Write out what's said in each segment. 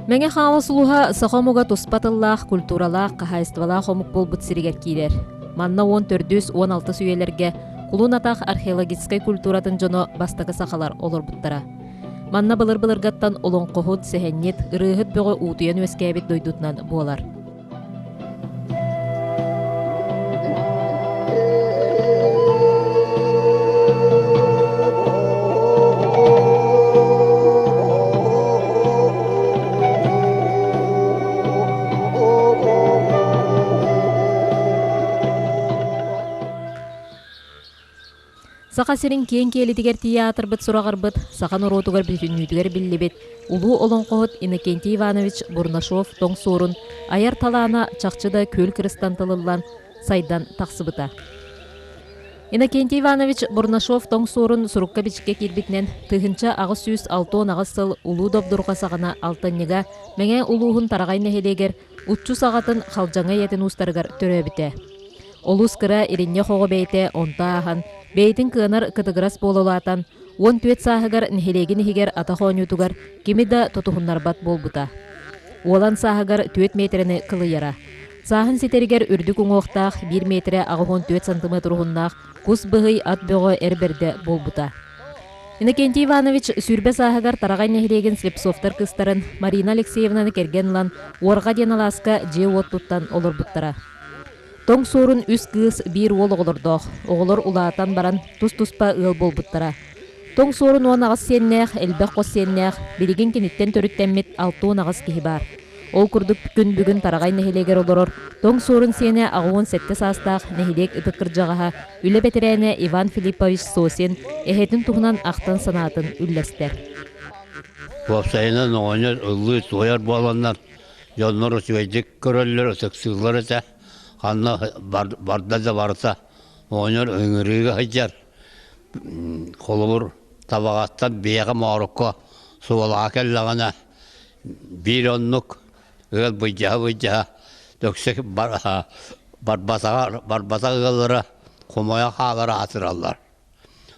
Мэҥэ Хаҥалас улууһа саха омуга туспа тыллаах, культуралаах, хаһаайыстыбалаах омук буолбут сиригэр киирэр. Манна уон төрдүс, уон алтыс үйэлэргэ Кулун Атах археологическай культуратын дьоно бастакы сахалар олорбуттара. Манна былыр-былыргаттан олоҥхоһут, сэһэнньит, ырыаһыт бөҕө уутуйан үөскээбит дойдутунан буолар. Саха сирин киэҥ киэлитигэр тиийэ аатырбыт сураҕырбыт, саха норуотугар бүтүннүүтүгэр биллибит улуу олоҥхоһут Иннокентий Иванович Бурнашов тоҥ суорун айар талаана чахчы да күөл кырыстан тылыллан, сайдан тахсыбыта. Иннокентий Иванович Бурнашов тоҥ суорун сурукка-бичиккэ киирбитинэн 1868 сыл Улуу Добдурҕа саҕана алтынньыга Мэҥэ улууһун Тараҕай нэһилиэгэр Уччу саҕатын Халдьаҥа ийэтин уустарыгар төрөөбүтэ. Олус кыра иринньэх оҕо бэйэтэ онто ааһан, бэйэтин кыанар кытыгырас буола улаатан, 14 сааһыгар нэһилиэгин иһигэр атах оонньуутугар кими да тутуһуннарбат буолбута. Уолан сааһыгар түөрт миэтэрэни кылыйара. Сааһын ситэригэр үрдүк уҥуохтаах, биир миэтэрэ 84 сантиметр уһуннаах кус быһый ат бөҕө эр бэрдэ буолбута. Иннокентий Иванович 20 сааһыгар Тараҕай нэһилиэгин Слепцовтар кыыстарын Марина Алексеевнаны кэргэн ылан, Уорҕа диэн алааска дьиэ-уот туттан олорбуттара. Тоҥ суорун үс кыыс, биир уол оҕолордоох. Оҕолор улаатан баран тус-туспа ыал буолбуттара. Тоҥ суорун 18 сиэннээх, элбэх хос сиэннээх, билигин киниттэн төрүттэммит 68 киһи баар. Ол курдук күн бүгүн Тараҕай нэһилиэгэр олорор Тоҥ Суорун сиэнэ 87 саастаах нэһилиэк ытык кырдьаҕаһа, үлэ бэтэрээнэ Иван Филиппович Сосин эһэтин туһунан ахтан санаатын үллэстэр. Уопсайынан оҕонньор ыллыы туойар буоланнар дьоннор үчүгэйдик көрөллөр, ытыктыыллар этэ. Ханна барда да барыта оҕонньор ыҥырыыга сылдьар. Холобур, Табаҕаттан биһиэхэ Моорукка Субалаҕа кэллэҕинэ биир оннук ыал быдьаһа-быдьаһа дөксө барбатаҕа барбатах ыаллара хомойо хаалар аатыраллар.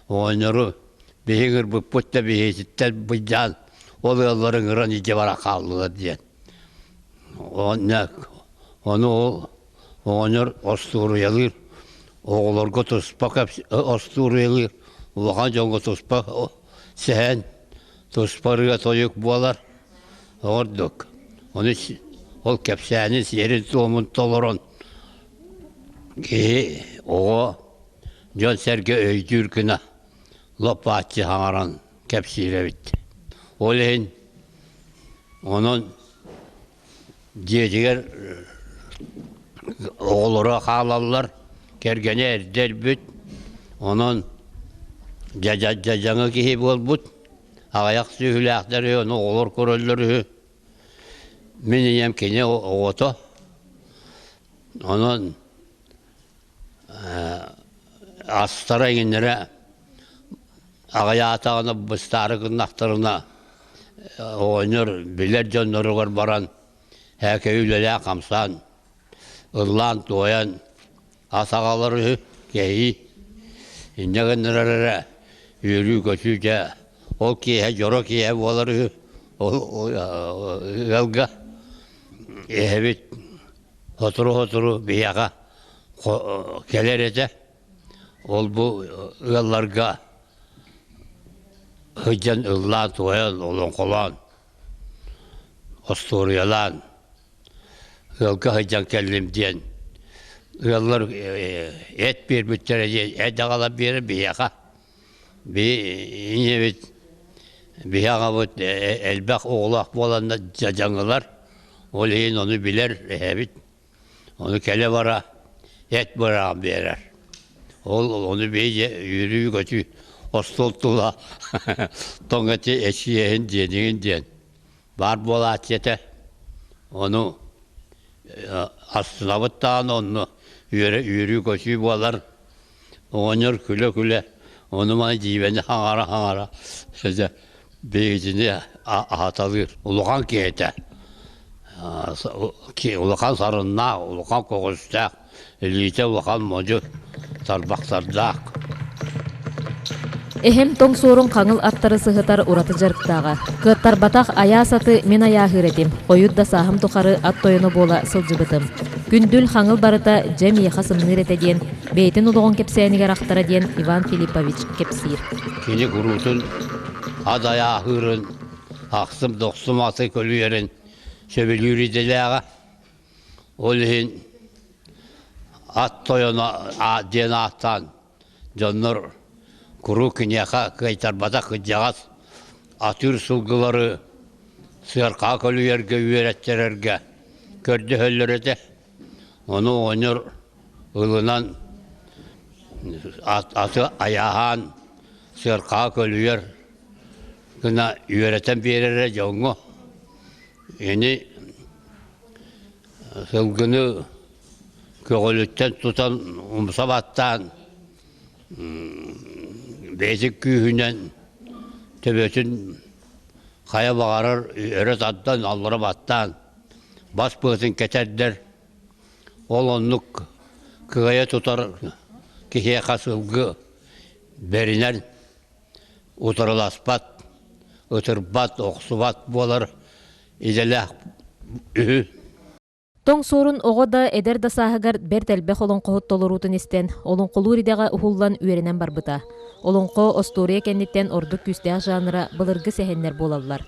Оҕонньору биһи ыҥырбыппыт да биһититтэн быдьаан ол ыаллары ыҥыран илдьэ бара хааллылар диэн. Ону ол оҕонньор остуоруйалыыр, оҕолорго туспа остуоруйалыыр, улахан дьоҥҥо туспа сэһэн, туспа ырыа-тойук буолар. Ордук. Ону ол кэпсээни сиэрин-туомун толорон киһи, оҕо, дьон-сэргэ өйдүүр гына лоп-бааччы саҥаран кэпсиир эбит. Ол иһин онон дьиэтигэр оҕолоро хаалаллар, кэргэнэ эрдэ өлбүт, онон дьадьаҥы киһи буолбут, аҕыйах сүөһүлээхтэр үһү, ону оҕолор көрөллөр үһү. Мин ийэм кини оҕото, онон астара иҥиннэрэ аҕыйаатаҕына быстаары гыннахтарына оҕонньор билэр дьонноругар баран һээкэйи үлэлээн-хамсаан ыллаан-туойан ас аҕалар үһү кэһии инньэ гыннарар эрэ үөрүү-көтүү дьэ ол киэһэ дьоро киэһэ буолар үһү ол ыалга эһэбит сотору-сотору биһиэхэ кэлэр этэ. Ол бу ыалларга сылдьан ыллаан-туойан, олоҥхолоон, остуоруйалаан ыалга сылдьан кэллим диэн ыаллар эт биэрбиттэрэ диэн эт аҕалан биэрэр биһиэхэ. Ийэбит биһи аҕабыт элбэх оҕолоох буоланнар дьадьаҥылар, ол иһин ону билэр эһэбит. Ону кэлэ-бара эт быраҕан биэрэр. Ол ону биһиги үөрүү-көтүү остуол тула тоҥ эти эчийэһин диэнигин диэн баар буолааччы этэ. Ону астынабыт даҕаны онно үөрэ үөрүү-көтүү буолар. Оҕонньор күлэ-күлэ ону-маны дьиибэни хаҥара-хаҥара дьэ биһигитини аһаталыыр. Улахан киһи этэ. Улахан сарыннаах, улахан көҕүстээх, илиитэ улахан модьу тарбахтардаах. Эһэм тоҥ суорун хаҥыл аттары сыһытар ураты дьарыктааҕа. Кыаттарбатах айаас аты мин айааһыыр этим, хойут да сааһым тухары ат тойоно буола сылдьыбытым. Күндүл хаҥыл барыта дьэ миэхэ сымныыр этэ диэн, бэйэтин олоҕун кэпсээнигэр ахтара диэн Иван Филиппович кэпсиир. Кини куруутун ат айааһыырын, ахсым-дохсум аты көлүйэрин сөбүлүүр идэлээҕэ. Ол иһин ат тойоно диэн ааттаан дьоннор куруук киниэхэ кыайтарбатах кырдьаҕас атыыр сылгылары сыаркаҕа көлүйэргэ үөрэттэрэргэ көрдөһөллөр этэ. Ону оҕонньор ылынан аты айааһаан сыаркаҕа көлүйэр гына үөрэтэн биэрэрэ дьоҥҥо. Ини сылгыны көҕүлүттэн тутан умса баттаан бэйэтин күүһүнэн төбөтүн хайа баҕарар өрө тардан аллара баттаан бас быатын кэтэрдэр ол оннук кыайа тутар киһиэхэ сылгы бэринэн утарыласпат ытырбат охсубат буолар идэлээх үһү. Тоҥ Суорун оҕо да, эдэр да сааһыгар бэрт элбэх олоҥхоһут толоруутун истэн, олоҥхолуур идэҕэ уһуллан үөрэнэн барбыта. Олоҥхо остуоруйа кэнниттэн ордук күүстээх жанра былыргы сэһэннэр буолаллар.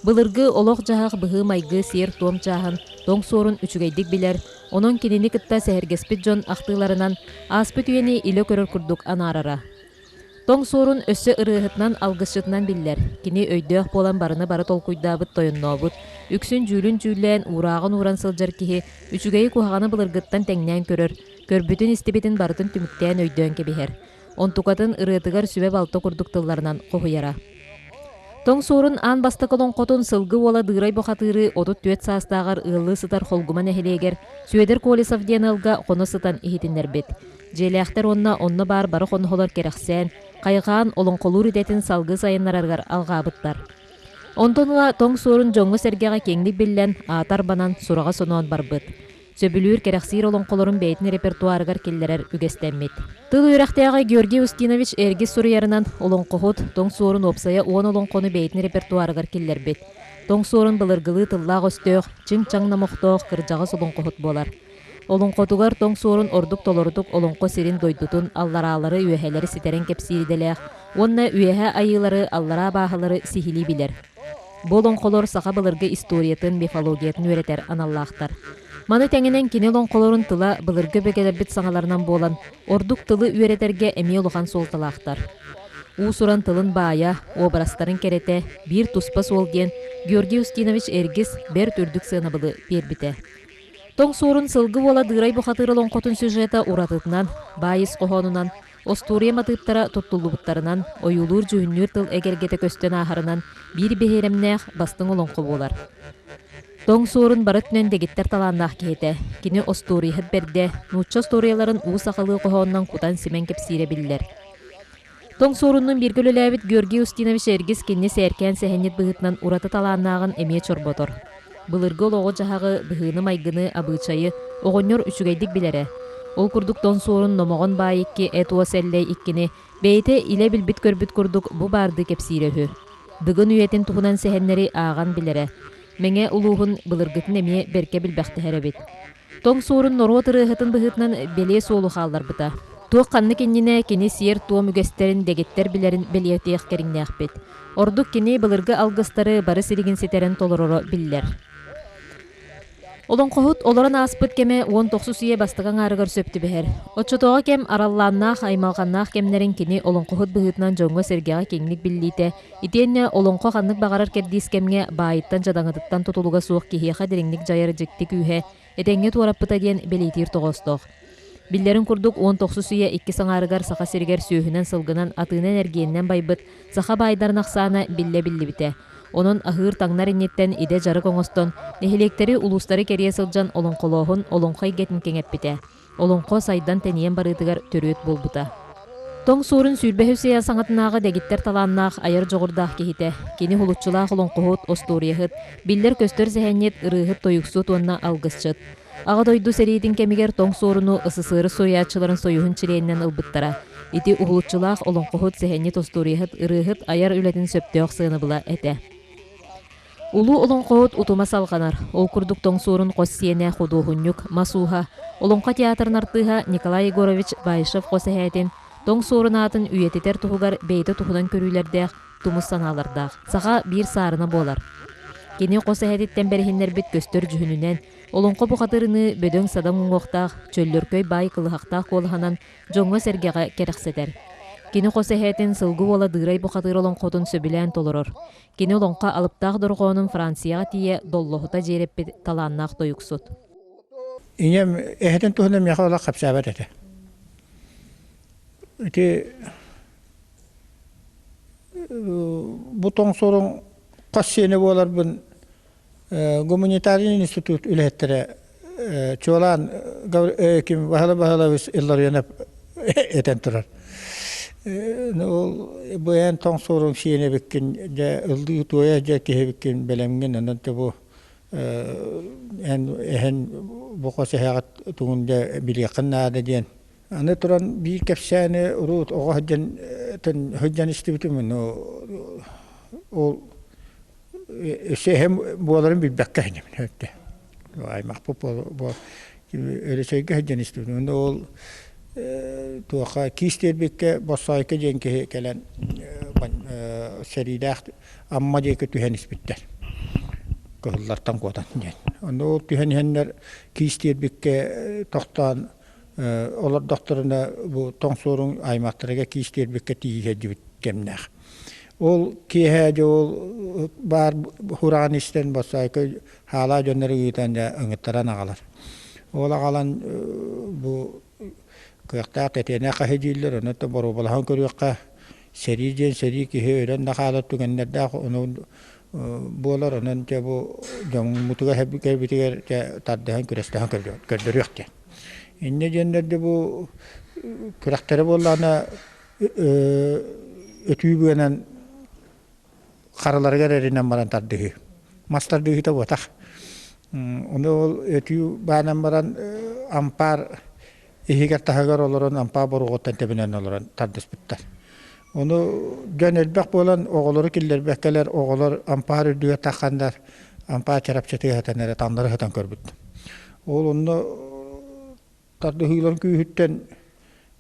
Былыргы олох-дьаһах быһыы-майгы сиэр-туом чааһын Тоҥ Суорун үчүгэйдик билэр, онон кинини кытта сэһэргэспит дьон ахтыыларынан ааспыт үйэни илэ көрөр курдук анаарара. Тоҥ Суорун өссө ырыаһытынан, алгысчытынан биллэр. Кини өйдөөх буолан барыны бары толкуйдаабыт, тойоннообут, үксүн дьүүлүн дьүүллээн, уурааҕын ууран сылдьар киһи үчүгэйи-куһаҕаны былыргыттан тэҥнээн көрөр, көрбүтүн-истибитин барытын түмүктээн өйдөөн кэбиһэр. Онтукатын ырыатыгар сүбэ-балта курдук тылларынан хоһуйара. Тоҥ Суорун аан бастакы олоҥхотун Сылгы уола Дыырай бухатыыры 34 саастааҕар ыаллыы сытар Холгума нэһилиэгэр Сүөдэр Колесов диэн ыалга хоно сытан иһитиннэрбит. Дьиэлээхтэр уонна онно баар бары хоноһолор кэрэхсээн, хайҕаан, олоҥхолуур идэтин салгыы сайыннарарыгар алҕаабыттар. Онтон ыла Тоҥ Суорун дьоҥҥо-сэргэҕэ киэҥник биллэн, аата арбанан, сураҕа соноон барбыт. Сөбүлүүр, кэрэхсиир олоҥхолорун бэйэтин репертуарыгар киллэрэр үгэстэммит. Тыл үөрэхтээҕэ Георгий Устинович Эргис суруйарынан, олоҥхоһут Тоҥ Суорун уопсайа уон олоҥхону бэйэтин репертуарыгар киллэрбит. Тоҥ Суорун былыргылыы тыллаах-өстөөх, чиҥ-чаҥ номохтоох кырдьаҕас олоҥхоһут буолар. Олоҥхотугар Тоҥ Суорун ордук толорутук олоҥхо сирин-дойдутун, аллараалары-үөһэлэри ситэрэн кэпсиир идэлээх уонна үөһэ айыылары, аллараа абааһылары сиһилии билэр. Бу олоҥхолор саха былыргы историятын, мифологиятын үөрэтэр аналлаахтар. Маны тэҥинэн кини олоҥхолорун тыла былыргы өбүгэлэрбит саҥаларынан буолан, ордук тылы үөрэтэргэ эмиэ улахан суолталаахтар. Уус-уран тылын баайа, уобарастарын кэрэтэ биир туспа суол диэн Георгий Устинович Эргис бэрт үрдүк сыанабылы биэрбитэ. Тоҥ Суорун Сылгы уола Дыырай бухатыыр олоҥхотун сюжета уратытынан, баай ис хоһоонунан, остуоруйа матыыптара туттуллубуттарынан, ойуулуур-дьүһүннүүр тыл эгэлгэтэ көстөн ааһарынан биир биһирэмнээх бастыҥ олоҥхо буолар. Тоҥ Суорун бары өттүнэн дэгиттэр талааннаах киһи этэ. Кини остуоруйаһыт бэрдэ, нуучча остуоруйаларын уу сахалыы хоһоонунан кутан-симэн кэпсиирэ биллэр. Тоҥ Суоруннуун бииргэ үлэлээбит Георгий Устинович Эргис кинини сээркээн сэһэнньит быһыытынан ураты талааннааҕын эмиэ чорботор. Былыргы олоҕу-дьаһаҕы, быһыыны-майгыны, абыычайы оҕонньор үчүгэйдик билэрэ. Ол курдук Тоҥ Суорун номоҕон баай икки эт-уос эллэй иккини бэйэтэ илэ билбит-көрбүт курдук бу баардыы кэпсиирэ үһү. Дыгын үйэтин туһунан сэһэннэри ааҕан билэрэ. Мэҥэ улууһун былыргытын эмиэ бэркэ билбэхтэһэр эбит. Тоҥ Суорун норуот ырыаһытын быһыытынан бэлиэ суолу хаалларбыта. Туох ханнык иннинэ кини сиэр-туом үгэстэрин дэгиттэр билэрин бэлиэтиэх кэриҥнээхпит. Ордук кини былыргы алгыстары бары силигин ситэрэн толороро биллэр. Олоҥхоһут олорон ааспыт кэмэ уон тохсус үйэ бастакы аҥаарыгар сөп түбэһэр. Оччотооҕу кэм араллааннаах, аймалҕаннаах кэмнэрин кини олоҥхоһут быһыытынан дьоҥҥо-сэргэҕэ киэҥник биллиитэ, итиэннэ олоҥхо ханнык баҕарар кэрдиис кэмҥэ баайыттан-дьадаҥытыттан тутулуга суох киһиэхэ дириҥник дьайар дьикти күүһэ этэҥҥэ туораппыта диэн бэлиэтиир тоҕоостоох. Биллэрин курдук, уон тохсус үйэ иккис аҥаарыгар Саха сиригэр сүөһүнэн-сылгынан, атыынан-эргиэнинэн байбыт саха баайдарын ахсаана биллэ биллибитэ. Онон аһыыр-таҥнар инниттэн идэ-дьарык оҥостон, нэһилиэктэри, улуустары кэрийэ сылдьан олоҥхолооһун олоҥхо эйгэтин кэҥэппитэ. Олоҥхо сайдан-тэнийэн барыытыгар төрүөт буолбута. Тоҥ Суорун сүүрбэһис үйэ саҥатынааҕы дэгиттэр талааннаах айар дьоҕурдаах киһитэ. Кини уһулуччулаах олоҥхоһут, остуоруйаһыт, биллэр-көстөр сэһэнньит, ырыаһыт-тойуксут уонна алгысчыт. Аҕа дойду сэриитин кэмигэр Тоҥ Суоруну СССР суруйааччыларын союһун чилиэнинэн ылбыттара. Ити уһулуччулаах олоҥхоһут, сэһэнньит, остуоруйаһыт, ырыаһыт айар үлэтин сөптөөх сыанабыла этэ. Улуу олоҥхоһут утума салҕанар. Ол курдук Тоҥ Суорун хос сиэнэ, худуоһунньук, мас ууһа, Олоҥхо театрын артыыһа Николай Егорович Баишев хос эһээтин, Тоҥ Суорун аатын үйэтитэр туһугар бэйэтэ туһунан көрүүлэрдээх, тумус санаалардаах. Саха биир саарына буолар. Кини хос эһэтиттэн бэриһиннэрбит көстөр дьүһүнүнэн, олоҥхо бухатыырыныы бөдөҥ-садаҥ уҥуохтаах, чөллөркөй баай кылыһахтаах куолаһынан дьоҥҥо-сэргэҕэ кэрэхсэтэр. Кини хос эһээтин Сылгы уола Дыырай бухатыыр олоҥхотун сөбүлээн толорор. Кини олоҥхо алыптаах дорҕоонун Францияҕа тиийэ доллоһута дьиэрэппит талааннаах тойуксут. Ийэм эһэтин туһунан миэхэ олох кэпсээбэт этэ. Ити бу тоҥсоруҥ хос сиэнэ буоларбын гуманитарный институт үлэһиттэрэ чуолаан ким Баһылай Баһылайович Илларионов этэн турар. Ол бу эн тоҥсоруҥ сиэнэ эбиккин, дьэ ыллыы туойа дьэ киһи эбиккин бэлэмҥин, онон бу эн эһэн бу хос эһэҕит тугун дьэ билиэххин наада диэн. Аны туран биир кэпсээни урут оҕо сылдьан сылдьан истибитим, ол өссө эһэм буоларын билбэккэ сылдьабын аймахпыт Өлөчөйгө сылдьан истибитим. Онно ол туохха киис тиэрбиккэ Боссоойко диэн киһи кэлэн сэриилээх Амма диэки түһэн испиттэр. Кыһыллартан куотан диэн. Онно ол түһэн иһэннэр киис тиэрбиккэ тохтоон олордохторуна бу тоҥ суоруҥ аймахтарыгар киис тиэрбиккэ тиийэ сылдьыбыт кэмнээх. Ол киэһэ дьэ ол баар хураҕын истэн Боссоойко хаалаа дьоннору ыытан дьэ ыҥыттаран аҕалар. Ол аҕалан бу кыахтаах тэтиэнэх хаһы дииллэр, онон боруобалаһан көрүөххэ сэрии диэн сэрии киһи өлөн да хаалар түгэннэрдээх ону буолар онон дьэ бу дьоммутугар кэлбитигэр дьэ тардыһан күрэстэһэн көрдөрүөх диэн. Инньэ диэннэр дьэ бу күрэхтэрэ буоллаҕына өтүү быанан харыларыгар эринэн баран тардыһыы. Мас тардыһыыта буотах. Ону ол өтүү баанан баран ампаар иһигэр таһыгар олорон ампаар боруоҕуттан тэбинэн олорон тардыспыттар. Ону дьон элбэх буолан оҕолору киллэрбэккэлэр оҕолор ампаар үрдүгэр тахханнар ампаар чарапчытыга сытан эрэ таҥнары сытан көрбүт. Ол онно тардыһыыларын күүһүттэн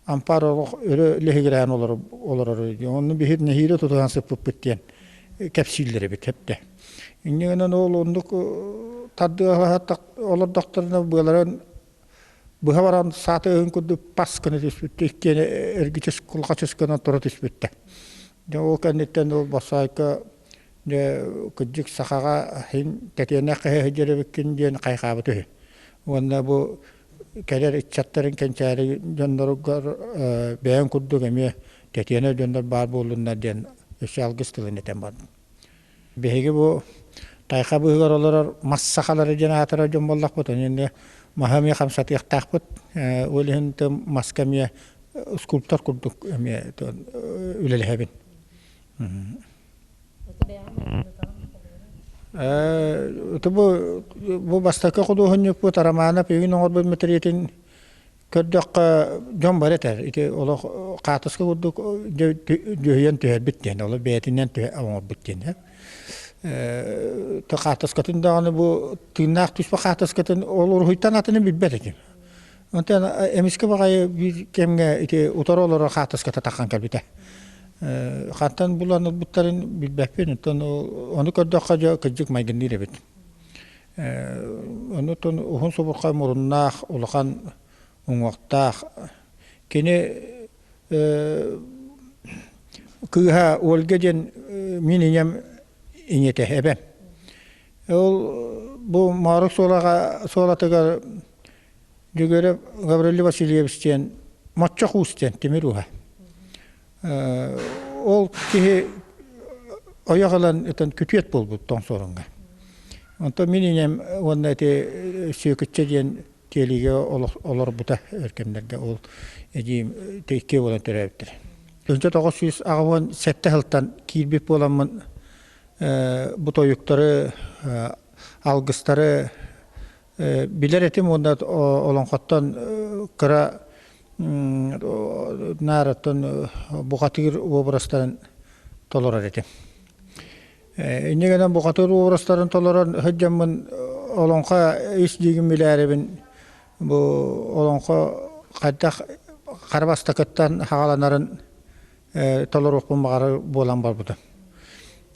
ампаар олох өрө лиһигирээн олорор онно биһир нэһиилэ тутуһан сыппыппыт диэн кэпсииллэр эбит хэптэ. Инньэ гынан ол оннук тардыалаһа олордохторуна быаларын быһа баран саата өһүн курдук пас гына түспүттэ иккиэн эргичис кулҕачыс гынан тура түспүттэ. Дьэ ол кэнниттэн ол Босаайка дьэ кырдьык сахаҕа иһин тэтиэнэх киһи сылдьар эбиккин диэн хайҕаабыт үһү. Уонна бу кэлэр ыччаттарын кэнчээри дьонноругар бэйэҥ курдук эмиэ тэтиэнэх дьоннор баар буоллуннар диэн өссө алгыс тылын этэн бардым. Биһиги бу тайҕа быыһыгар олорор мас сахалары диэн аатырар дьон буоллахпыт, ону инньэ маһы эмиэ хамсатыахтаахпыт. Ол иһин маска эмиэ скульптор курдук эмиэ үлэлэһэбин. Бу бу бастакы худуоһунньукпут Романов Игин оҥорбут мэтириэтин көрдөххө дьон бары этэр ити олох хаатыска курдук дьүһүйэн түһэрбит диэн олох бэйэтинэн оҥорбут диэн хаатыскатын даҕаны бу тыыннаах түспэ хаатыскатын ол уруһуйтан атыны билбэт этим онтон эмискэ баҕайы биир кэмҥэ ити утары олорор хаатыската таххан кэлбитэ хантан булан ылбыттарын билбэппин оттон ону көрдөххө дьэ кырдьык майгынныыр эбит Онутун уһун субурхай муруннаах, улахан уҥуохтаах. Кини кыыһа Ольга диэн мин ийэм ийэтэ эбэм. Ол бу Моорук суолаҕа суолатыгар Дьөгүөрэ Гаврилий Васильевич диэн Моччох уус диэн тимир ууһа. Ол киһи ойох ылан ытан күтүөт буолбут тоҥсуоруҥҥа. Онтон мин ийэм уонна ити Сүөкүччэ диэн Тиэлиигэ олорбута өр кэмнэргэ ол эдьиийим иккиэ буолан төрөөбүттэр. 1987 сылтан киирбит буоламмын бу тойуктары, алгыстары билэр этим уонна олоҥхоттон кыра Наараттан бухатыыр образтарын толорор этим. Инньэ гынан бухатыыр образтарын толорон сылдьаммын олоҥхо ис дьиҥин билээрибин бу олоҥхо хайдах хара бастакыттан хаҕаланарын толоруохпун баҕарар буолан барбытым.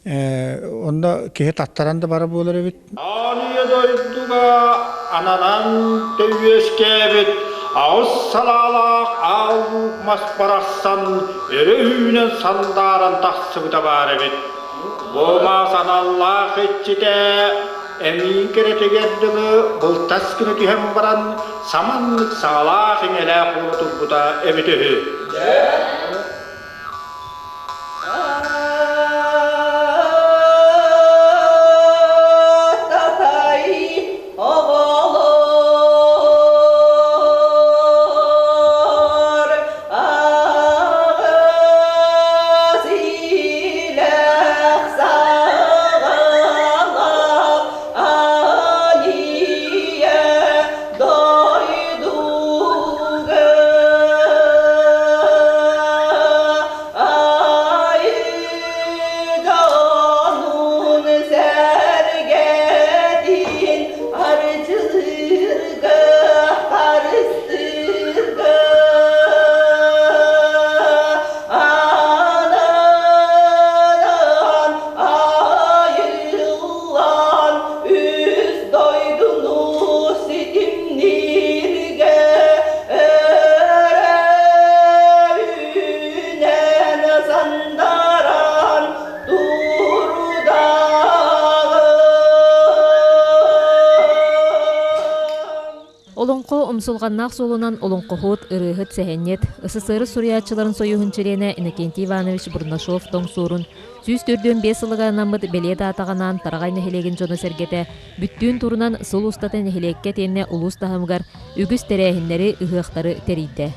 Онно киһи таттаран да барар буолар эбит. Аан дойдуга ананан үөскээбит аҕыс салаалаах аал луук мас барахсан өрө үүнэн сандааран тахсыбыта баар эбит. Бу мас аналлаах иччитэ эмиин кэрэтигэр дылы былтас гына түһэн баран саманнык саҥалаах-иҥэлээх буола турбута эбитэ үһү. Олоҥхо умсулҕаннаах суолунан олоҥхоһут, ырыаһыт, сэһэнньит, СССР суруйааччыларын союһун чилиэнэ Иннокентий Иванович Бурнашов тоҥ суорун 145 сылыгар анаммыт бэлиэ даатаҕанаан Тараҕай нэһилиэгин дьоно-сэргэтэ бүттүүн турунан сыл устата нэһилиэккэ итиэннэ улуус таһымыгар үгүс тэрээһиннэри, ыһыахтары тэрийдэ.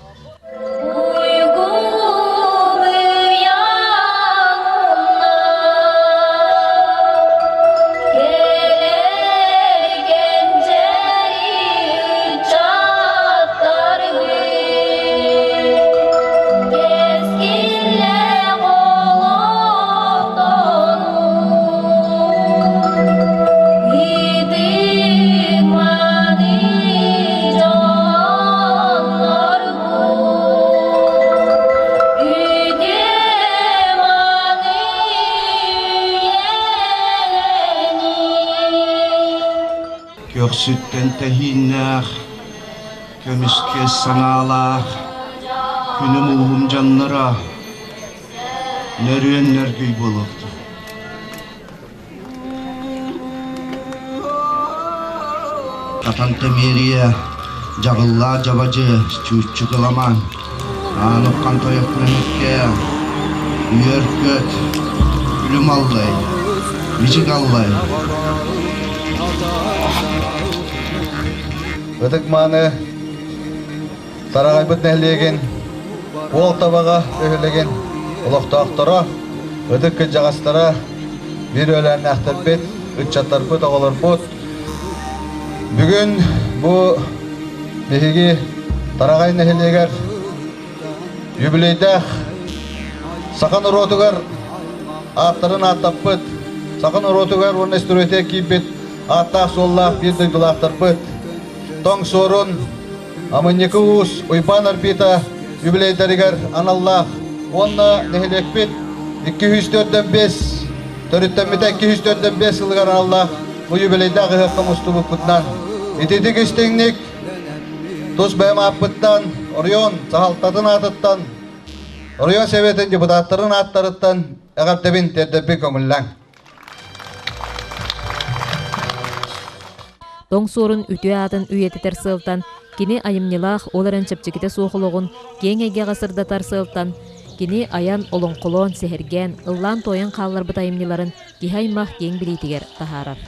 Көхсүттэн тэһииннээх көмүскэ санаалаах күнүм ууһум дьонноро нөрүөн нөргүй буолуохтун. Хатан Тэмиэрийэ, Дьаҕыллаа Дьабадьы, Чууччукуламаан, Аануххан Тойох Мөһүккэ, Үөр-көт, Күлүм Аллай, Мичик Аллай. Ытык-мааны Тараҕайбыт нэһилиэгин Уол Табаҕа бөһүөлэгин олохтоохторо, ытык кырдьаҕастара, биир үөлээннээхтэрбит, ыччаттарбыт, оҕолорбут бүгүн бу биһиги Тараҕай нэһилиэгэр юбилейдаах саха норуотугар ааттарын ааттаппыт, саха норуотугар уонна историята киирбит ааттаах-суоллаах биир дойдулаахтарбыт Тоҥ Суорун Амынньыкы Уус Уйбаан Арбита юбилейдарыгар аналлаах уонна нэһилиэкпит 245 төрүттэммитэ 245 сылыгар аналлаах бу юбилейдаах ыһыахха мустубуппутунан ититик истиҥник тус бэйэм ааппыттан оройуон салалтатын аатыттан оройуон Советын депутаттарын ааттарыттан эҕэрдэбин тиэрдэппин көҥүллээҥ. Тоҥ Суорун үтүө аатын үйэтитэр сыалтан, кини айымньылаах, ол эрэн чэпчэкитэ суох олоҕун киэҥ эйгэҕэ сырдатар сыалтан, кини айан, олоҥхолоон, сэһэргээн, ыллаан-туойан хаалларбыт айымньыларын киһи аймах киэҥ билиитигэр таһаарар.